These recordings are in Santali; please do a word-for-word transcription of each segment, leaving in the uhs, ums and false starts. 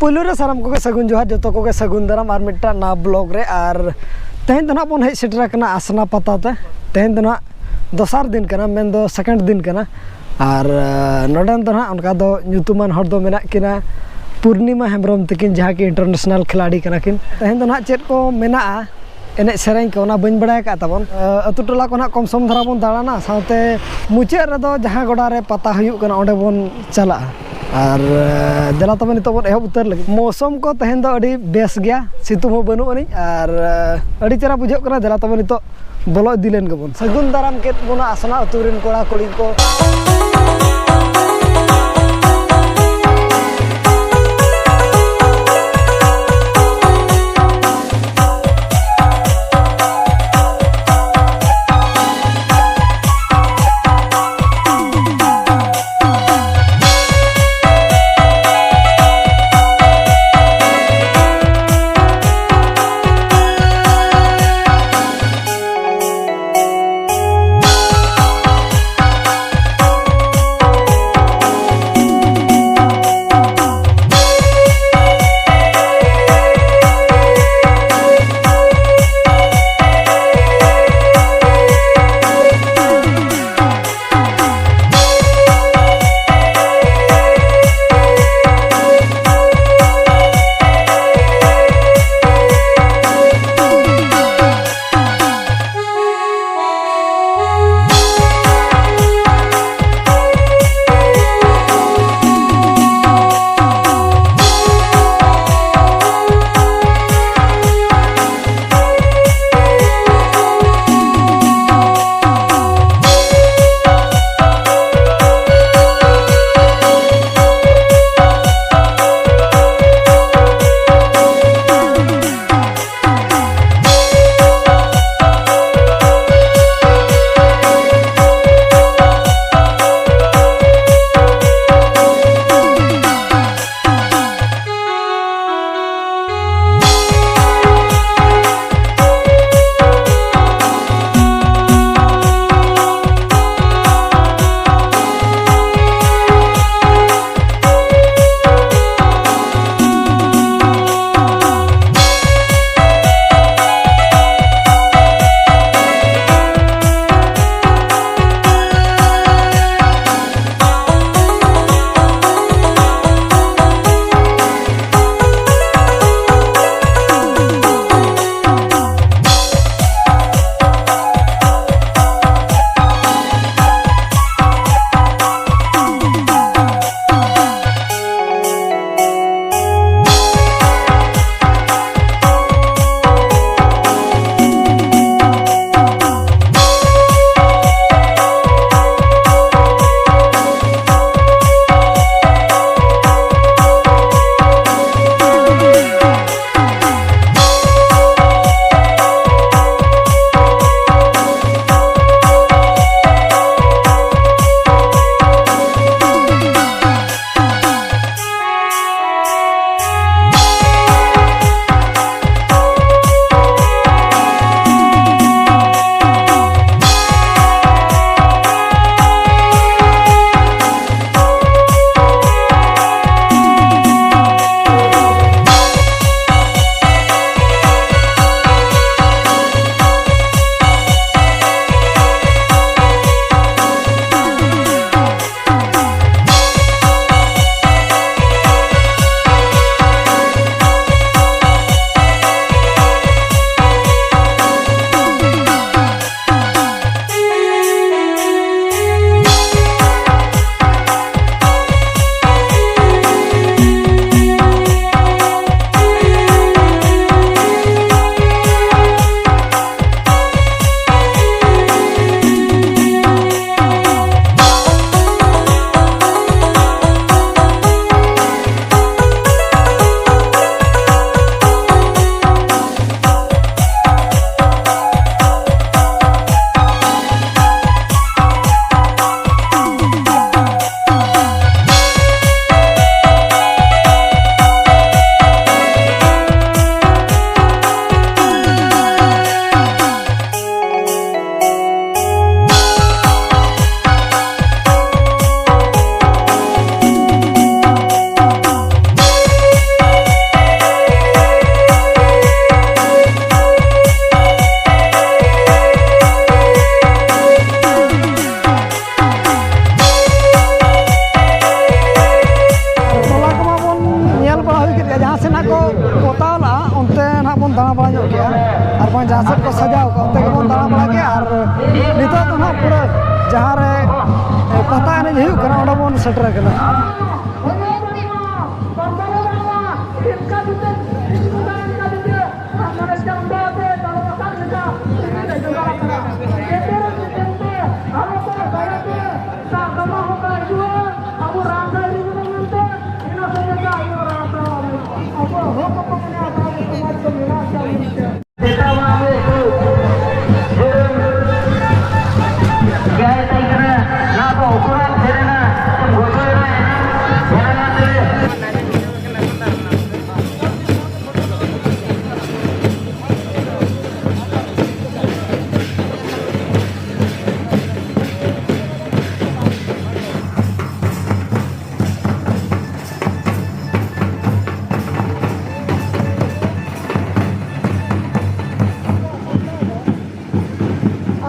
ᱯᱩᱭᱞᱩ ᱨᱮ ᱥᱟᱱᱟᱢ ᱠᱚᱜᱮ ᱥᱟᱹᱜᱩᱱ ᱡᱚᱦᱟᱨ, ᱡᱚᱛᱚ ᱠᱚᱜᱮ ᱥᱟᱹᱜᱩᱱ ᱫᱟᱨᱟᱢ ᱟᱨ ᱢᱤᱫᱴᱟᱝ ᱱᱟᱣᱟ ᱵᱞᱚᱜ ᱨᱮ᱾ ᱟᱨ ᱛᱮᱦᱮᱧ ᱫᱚ ᱱᱟᱦᱟᱜ ᱵᱚᱱ ᱦᱮᱡ ᱥᱮᱴᱮᱨ ᱟᱠᱟᱱᱟ ᱟᱥᱱᱟ ᱯᱟᱛᱟ ᱛᱮ᱾ ᱛᱮᱦᱮᱧ ᱫᱚ ᱱᱟᱦᱟᱜ ᱫᱚᱥᱟᱨ ᱫᱤᱱ ᱠᱟᱱᱟ, ᱢᱮᱱᱫᱚ ᱥᱮᱠᱮᱱᱰ ᱫᱤᱱ ᱠᱟᱱᱟ᱾ ᱟᱨ ᱱᱚᱰᱮᱱ ᱫᱚ ᱱᱟᱦᱟᱜ ᱚᱱᱠᱟ ᱫᱚ ᱧᱩᱛᱩᱢᱟᱱ ᱦᱚᱲ ᱫᱚ ᱢᱮᱱᱟᱜ ᱠᱤᱱᱟ ᱯᱩᱨᱱᱤᱢᱟ ᱦᱮᱢᱵᱨᱚᱢ ᱛᱟᱹᱠᱤᱱ, ᱡᱟᱦᱟᱸ ᱠᱤ ᱤᱱᱴᱟᱨᱱᱮᱥᱱᱟᱞ ᱠᱷᱤᱞᱟᱲᱤ ᱠᱟᱱᱟ ᱠᱤᱱ᱾ ᱛᱮᱦᱮᱧ ᱫᱚ ᱱᱟᱦᱟᱜ ᱪᱮᱫ ᱠᱚ ᱢᱮᱱᱟᱜᱼᱟ ᱮᱱᱮᱡ ᱥᱮᱨᱮᱧ ᱠᱚ, ᱚᱱᱟ ᱵᱟᱹᱧ ᱵᱟᱲᱟᱭ ᱟᱠᱟᱫ ᱛᱟᱵᱚᱱ᱾ ᱟᱹᱛᱩ ᱴᱚᱞᱟ ᱠᱚ ᱱᱟᱦᱟᱜ ᱠᱚᱢ ᱥᱚᱢ ᱫᱷᱟᱨᱟ ᱵᱚᱱ ᱫᱟᱬᱟᱱᱟ, ᱥᱟᱶᱛᱮ ᱢᱩᱪᱟᱹᱫ ᱨᱮᱫᱚ ᱡᱟᱦᱟᱸ ᱜᱚᱰᱟ ᱨᱮ ᱯᱟᱛᱟ ᱦᱩᱭᱩᱜ ᱠᱟᱱᱟ, ᱚᱸᱰᱮ ᱵᱚᱱ ᱪᱟᱞᱟᱜᱼᱟ᱾ ᱟᱨ ᱫᱮᱞᱟ ᱛᱚᱵᱮ ᱱᱤᱛᱚᱜ ᱵᱚᱱ ᱮᱦᱚᱵ ᱩᱛᱟᱹᱨ ᱞᱟᱹᱜᱤᱫ᱾ ᱢᱳᱥᱩᱢ ᱠᱚ ᱛᱮᱦᱮᱧ ᱫᱚ ᱟᱹᱰᱤ ᱵᱮᱥ ᱜᱮᱭᱟ, ᱥᱤᱛᱩᱝ ᱦᱚᱸ ᱵᱟᱹᱱᱩᱜ ᱟᱹᱱᱤᱡ ᱟᱨ ᱟᱹᱰᱤ ᱪᱮᱦᱨᱟ ᱵᱩᱡᱷᱟᱹᱜ ᱠᱟᱱᱟ᱾ ᱫᱮᱞᱟ ᱛᱚᱵᱮ ᱱᱤᱛᱚᱜ ᱵᱚᱞᱚ ᱤᱫᱤ ᱞᱮᱱ ᱜᱮᱵᱚᱱ᱾ ᱥᱟᱹᱜᱩᱱ ᱫᱟᱨᱟᱢ ᱠᱮᱫ ᱵᱚᱱᱟ ᱟᱥᱱᱟ ᱟᱹᱛᱩ ᱨᱮᱱ ᱠᱚᱲᱟ ᱠᱩᱲᱤ ᱠᱚ᱾ ᱡᱟᱦᱟᱸ ᱠᱚ ᱯᱚᱛᱟᱣ ᱞᱟᱜᱼᱟ, ᱚᱱᱛᱮ ᱱᱟᱦᱟᱜ ᱵᱚᱱ ᱫᱟᱬᱟ ᱵᱟᱲᱟ ᱧᱚᱜ ᱠᱮᱜᱼᱟ, ᱟᱨ ᱵᱟᱝ ᱡᱟᱦᱟᱸ ᱥᱮᱫ ᱠᱚ ᱥᱟᱡᱟᱣ ᱠᱟᱜᱼᱟ, ᱚᱱᱛᱮ ᱜᱮᱵᱚᱱ ᱫᱟᱬᱟ ᱵᱟᱲᱟ ᱠᱮᱜᱼᱟ᱾ ᱟᱨ ᱱᱤᱛᱚᱜ ᱫᱚ ᱱᱟᱦᱟᱜ ᱯᱩᱨᱟᱹ ᱡᱟᱦᱟᱸ ᱨᱮ, ᱮ, ᱯᱟᱛᱟ ᱮᱱᱮᱡ ᱦᱩᱭᱩᱜ ᱠᱟᱱᱟ, ᱚᱸᱰᱮ ᱵᱚᱱ ᱥᱮᱴᱮᱨ ᱟᱠᱟᱱᱟ᱾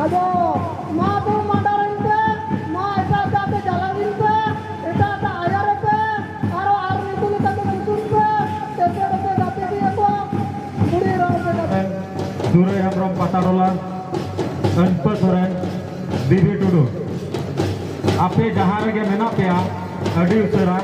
ᱟᱫᱚ ᱢᱟ ᱫᱩ ᱢᱟᱰᱟᱨᱮᱱ ᱯᱮ, ᱢᱟ ᱮᱴᱟᱜ ᱮᱴᱟᱜ ᱛᱮ ᱪᱟᱞᱟᱣ ᱮᱱ ᱯᱮ, ᱮᱴᱟᱜ ᱮᱴᱟᱜ ᱟᱭᱟᱨ ᱯᱮ, ᱟᱨᱚ ᱟᱨ ᱱᱩᱠᱩ ᱞᱮᱠᱟ ᱛᱮ ᱧᱩᱛᱩᱢ ᱯᱮ, ᱮᱥᱮᱫ ᱯᱮ, ᱜᱟᱛᱮ ᱜᱮᱭᱟ ᱠᱚ, ᱠᱩᱲᱤ ᱦᱚᱲ ᱯᱮ ᱜᱟᱛᱮ᱾ ᱥᱩᱨᱟᱹᱭ ᱦᱮᱢᱵᱨᱚᱢ ᱯᱟᱛᱟᱴᱚᱞᱟ, ᱟᱱᱯᱟᱹᱛ ᱥᱚᱨᱮᱱ, ᱵᱤᱵᱤ ᱴᱩᱰᱩ, ᱟᱯᱮ ᱡᱟᱦᱟᱸ ᱨᱮᱜᱮ ᱢᱮᱱᱟᱜ ᱯᱮᱭᱟ, ᱟᱹᱰᱤ ᱩᱥᱟᱹᱨᱟ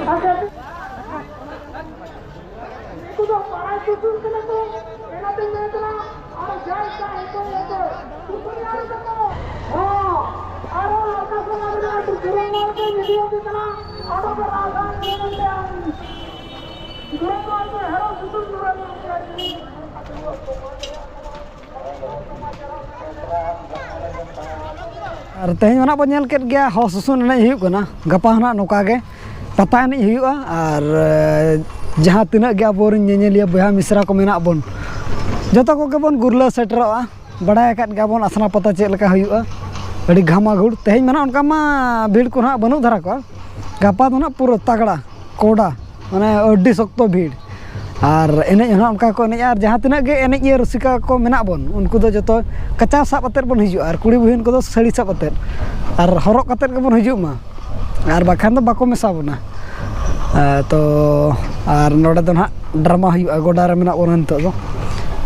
ᱩᱱᱠᱩ ᱫᱚ ᱯᱟᱲᱟ ᱥᱩᱥᱩᱨ ᱠᱟᱱᱟ ᱠᱚ, ᱚᱱᱟᱛᱮᱧ ᱢᱮᱱ ᱠᱟᱱᱟ, ᱟᱨ ᱡᱟᱭ ᱠᱟ ᱦᱮᱸ ᱠᱚ, ᱦᱮᱸ ᱠᱚ, ᱥᱩᱥᱩᱨᱤᱭᱟᱹ ᱠᱟᱱᱟ ᱠᱚ᱾ ᱦᱚᱸ, ᱟᱨ ᱞᱟᱛᱟᱨ ᱥᱮᱫ ᱨᱮ ᱢᱮᱱᱟᱜᱼᱟ, ᱥᱩᱥᱩᱨᱤᱭᱟᱹ ᱠᱟᱱᱟ, ᱟᱫᱚ ᱠᱚ ᱨᱟᱡᱟ ᱧᱮᱞ ᱛᱮ ᱟᱨ ᱥᱩᱥᱩᱨᱤᱭᱟᱹ ᱠᱚ ᱦᱮᱨᱳ ᱥᱩᱥᱩᱨ ᱡᱩᱲᱟᱹ ᱧᱮᱞ ᱛᱮ᱾ ᱟᱨ ᱛᱮᱦᱮᱧ ᱢᱟ ᱱᱟᱜ ᱵᱚᱱ ᱧᱮᱞ ᱠᱮᱫ ᱜᱮᱭᱟ, ᱦᱚ ᱥᱩᱥᱩᱱ ᱮᱱᱮᱡ ᱦᱩᱭᱩᱜ ᱠᱟᱱᱟ᱾ ᱜᱟᱯᱟ ᱦᱚᱸ ᱱᱟᱜ ᱱᱚᱝᱠᱟ ᱜᱮ ᱯᱟᱛᱟ ᱮᱱᱮᱡ ᱦᱩᱭᱩᱜᱼᱟ᱾ ᱟᱨ ᱮ, ᱡᱟᱦᱟᱸ ᱛᱤᱱᱟᱹᱜ ᱜᱮ ᱟᱵᱚᱨᱮᱱ ᱧᱮᱧᱮᱞᱤᱭᱟᱹ ᱵᱚᱭᱦᱟ ᱢᱤᱥᱨᱟ ᱠᱚ ᱢᱮᱱᱟᱜ ᱵᱚᱱ, ᱡᱚᱛᱚ ᱠᱚᱜᱮ ᱵᱚᱱ ᱜᱩᱨᱞᱟᱹ ᱥᱮᱴᱮᱨᱚᱜᱼᱟ᱾ ᱵᱟᱲᱟᱭ ᱟᱠᱟᱫ ᱜᱮᱭᱟ ᱵᱚᱱ ᱟᱥᱱᱟ ᱯᱟᱛᱟ ᱪᱮᱫ ᱞᱮᱠᱟ ᱦᱩᱭᱩᱜᱼᱟ, ᱟᱹᱰᱤ ᱜᱷᱟᱢᱟᱜᱷᱩᱲ᱾ ᱛᱮᱦᱮᱧ ᱢᱟ ᱱᱟᱜ ᱚᱱᱠᱟ ᱢᱟ ᱵᱷᱤᱲ ᱠᱚ ᱱᱟᱜ ᱵᱟᱹᱱᱩᱜ ᱫᱷᱟᱨᱟ ᱠᱚᱜᱼᱟ, ᱜᱟᱯᱟ ᱫᱚ ᱱᱟᱜ ᱯᱩᱨᱟᱹ ᱛᱟᱜᱲᱟ ᱠᱚᱰᱟ, ᱢᱟᱱᱮ ᱟᱹᱰᱤ ᱥᱚᱠᱛᱚ ᱵᱷᱤᱲ᱾ ᱟᱨ ᱮᱱᱮᱡ ᱦᱚᱸ ᱱᱟᱜ ᱚᱱᱠᱟ ᱠᱚ ᱮᱱᱮᱡᱼᱟ᱾ ᱟᱨ ᱡᱟᱦᱟᱸ ᱛᱤᱱᱟᱹᱜ ᱜᱮ ᱮᱱᱮᱡ ᱤᱭᱟᱹ ᱨᱩᱥᱤᱠᱟ ᱠᱚ ᱢᱮᱱᱟᱜ ᱵᱚᱱ, ᱩᱱᱠᱩ ᱫᱚ ᱡᱚᱛᱚ ᱠᱟᱪᱟ ᱥᱟᱵ ᱟᱛᱮᱫ ᱵᱚᱱ ᱦᱤᱡᱩᱜᱼᱟ, ᱟᱨ ᱠᱩᱲᱤ ᱵᱩᱦᱤᱱ ᱠᱚᱫᱚ ᱥᱟᱹᱲᱤ ᱥᱟᱵ ᱟᱛᱮᱫ, ᱟᱨ ᱦᱚᱨᱚᱜ ᱠᱟᱛᱮᱫ ᱜᱮᱵᱚᱱ ᱦᱤᱡᱩᱜ ᱢᱟ, ᱟᱨ ᱵᱟᱠᱷᱟᱱ ᱫᱚ ᱵᱟᱠᱚ ᱢᱮᱥᱟ ᱵᱚᱱᱟ᱾ ᱮ, ᱛᱚ ᱟᱨ ᱱᱚᱰᱮ ᱫᱚ ᱱᱟᱦᱟᱜ ᱰᱨᱟᱢᱟ ᱦᱩᱭᱩᱜᱼᱟ, ᱜᱚᱰᱟ ᱨᱮ ᱢᱮᱱᱟᱜ ᱵᱚᱱᱟ ᱱᱤᱛᱚᱜ ᱫᱚ᱾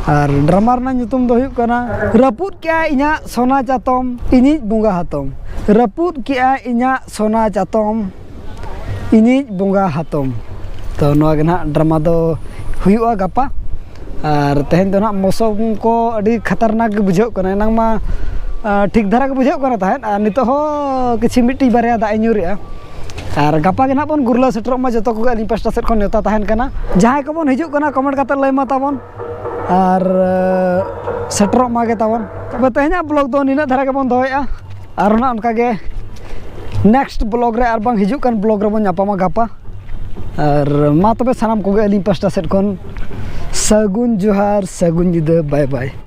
ᱟᱨ ᱰᱨᱟᱢᱟ ᱨᱮᱱᱟᱜ ᱧᱩᱛᱩᱢ ᱫᱚ ᱦᱩᱭᱩᱜ ᱠᱟᱱᱟ ᱨᱟᱹᱯᱩᱫ ᱠᱮᱜᱼᱟ ᱤᱧᱟᱹᱜ ᱥᱚᱱᱟ ᱪᱟᱛᱚᱢ, ᱤᱧᱤᱡ ᱵᱚᱸᱜᱟ ᱦᱟᱛᱚᱢ᱾ ᱨᱟᱹᱯᱩᱫ ᱠᱮᱜᱼᱟ ᱤᱧᱟᱹᱜ ᱥᱚᱱᱟ ᱪᱟᱛᱚᱢ, ᱤᱧᱤᱡ ᱵᱚᱸᱜᱟ ᱦᱟᱛᱚᱢ᱾ ᱛᱚ ᱱᱚᱣᱟ ᱜᱮ ᱱᱟᱦᱟᱜ ᱰᱨᱟᱢᱟ ᱫᱚ ᱦᱩᱭᱩᱜᱼᱟ ᱜᱟᱯᱟ᱾ ᱟᱨ ᱛᱮᱦᱮᱧ ᱫᱚ ᱱᱟᱦᱟᱜ ᱢᱳᱥᱚᱢ ᱠᱚ ᱟᱹᱰᱤ ᱠᱷᱟᱛᱟᱨᱱᱟᱠ ᱜᱮ ᱵᱩᱡᱷᱟᱹᱜ ᱠᱟᱱᱟ᱾ ᱮᱱᱟᱝ ᱢᱟ ᱟ, ᱴᱷᱤᱠ ᱫᱷᱟᱨᱟ ᱜᱮ ᱵᱩᱡᱷᱟᱹᱜ ᱠᱟᱱᱟ ᱛᱟᱦᱮᱸᱫ, ᱟᱨ ᱱᱤᱛᱚᱜ ᱦᱚᱸ ᱠᱤᱪᱷᱤ ᱢᱤᱫᱴᱤᱡ ᱵᱟᱨᱭᱟ ᱫᱟᱜ ᱮ ᱧᱩᱨᱮᱜᱼᱟ᱾ ᱟᱨ ᱜᱟᱯᱟ ᱜᱮ ᱱᱟᱦᱟᱜ ᱵᱚᱱ ᱜᱩᱨᱞᱟᱹ ᱥᱮᱴᱮᱨᱚᱜ ᱢᱟ, ᱡᱚᱛᱚ ᱠᱚᱜᱮ ᱟᱹᱞᱤᱧ ᱯᱟᱥᱴᱟ ᱥᱮᱫ ᱠᱷᱚᱱ ᱱᱮᱣᱛᱟ ᱛᱟᱦᱮᱱ ᱠᱟᱱᱟ᱾ ᱡᱟᱦᱟᱸᱭ ᱠᱚᱵᱚᱱ ᱦᱤᱡᱩᱜ ᱠᱟᱱᱟ, ᱠᱚᱢᱮᱱᱴ ᱠᱟᱛᱮ ᱞᱟᱹᱭ ᱢᱟ ᱛᱟᱵᱚᱱ, ᱟᱨ ᱮ, ᱥᱮᱴᱮᱨᱚᱜ ᱢᱟ ᱜᱮ ᱛᱟᱵᱚᱱ᱾ ᱛᱚᱵᱮ ᱛᱮᱦᱮᱧᱟᱜ ᱵᱞᱚᱜ ᱫᱚ ᱱᱤᱱᱟᱹᱜ ᱫᱷᱟᱨᱟ ᱜᱮᱵᱚᱱ ᱫᱚᱦᱚᱭᱮᱫᱼᱟ᱾ ᱟᱨ ᱱᱟᱜ ᱚᱱᱠᱟ ᱜᱮ ᱱᱮᱠᱥᱴ ᱵᱞᱚᱜ ᱨᱮ ᱟᱨ ᱵᱟᱝ ᱦᱤᱡᱩᱜ ᱠᱟᱱ ᱵᱞᱚᱜ ᱨᱮᱵᱚᱱ ᱧᱟᱯᱟᱢᱟ ᱜᱟᱯᱟ᱾ ᱟᱨ ᱢᱟ ᱛᱚᱵᱮ ᱥᱟᱱᱟᱢ ᱠᱚᱜᱮ ᱟᱹᱞᱤᱧ ᱯᱟᱥᱴᱟ ᱥᱮᱫ ᱠᱷᱚᱱ ᱥᱟᱹᱜᱩᱱ ᱡᱚᱦᱟᱨ, ᱥᱟᱹᱜᱩᱱ ᱧᱤᱫᱟᱹ, ᱵᱟᱭ ᱵᱟᱭ᱾